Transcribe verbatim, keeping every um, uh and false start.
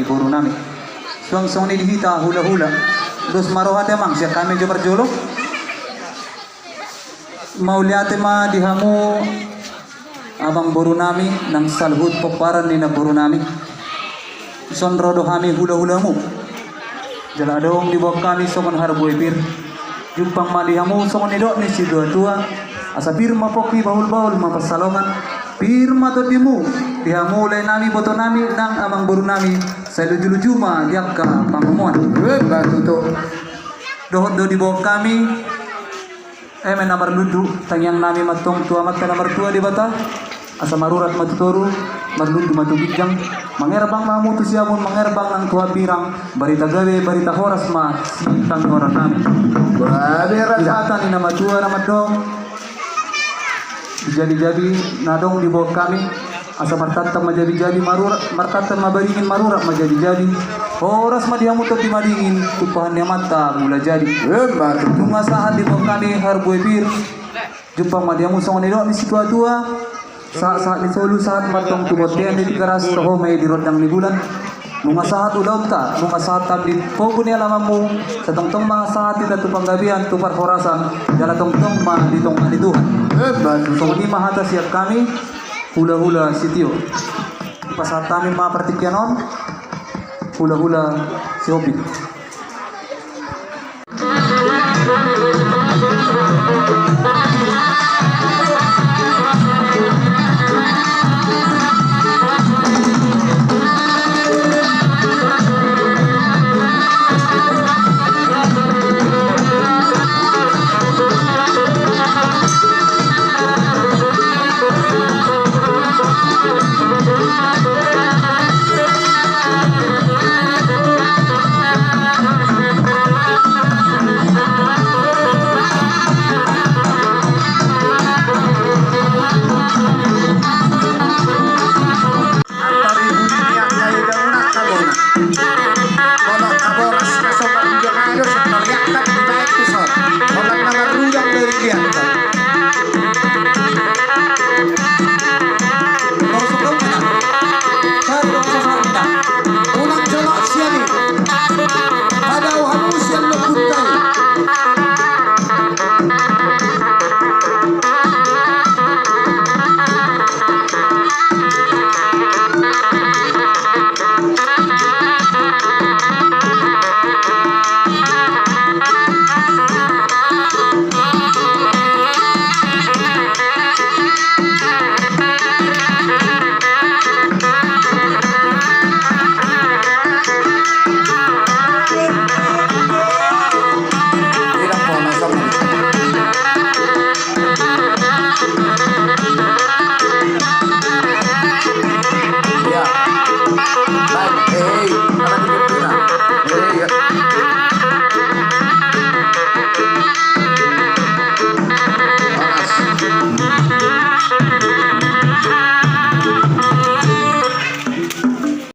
Boru nami. Suang songon i di hita hula-hula. Dos ma roha te amang, sian hami jo parjolo. Mauliate ma di hamu amang boru nami, nang saluhut pomparan ni namboru nami. Dison ro do hami hula-hulamu. Jala adong diboan hami songon harbue pir. Jumpang ma di hamu songon nidok ni situa-tua. Asa pir ma pongki, bahul-bahul ma pansalongan. Pir ma tondimu di hamu lae nami, boto nami, nang amang boru nami. Sai luju-luju ma di angka pangomoan. Emma tutu. Dohot do diboan hami eme na marlundu, tangiang nami ma antong tu Amanta na martua Debata, asa marurat ma tu toru, marlundu ma tu ginjang, mangerbang ma hamu tu siamun, mangerbang nang tu hambirang, barita gabe, barita horas ma sitangihon nami. Gabe rasa. Di hata ni na matua na mandok, di jabi-jabi na adong diboan hami, asa martantan ma jabi-jabi, marurat, martantan ma baringin, marurat ma jabi-jabi. Horas ma di hamu tondi madingin, tumpahan ni Amanta Mulajadi. Emma tutu. Nunga sahat diboan hami harbue pir. Jumpang ma di hamu songon nidok ni situa-tua. Sahat-sahat ni solu, sahat ma antong tu bontean ni Tigaras, toho ma i di rondang ni bulan. Nunga sahat ulaonta, nunga sahat hami di pogu ni alamanmu, sai tongtong ma sahat hita tu panggabean, tu parhorasan, jala tongtong ma di tonga ni Tuhan. Emma tutu. Songon i ma hata sian hami, hula-hula sitio. Pasahat hami ma partingkian on, hula-hula Sihombing.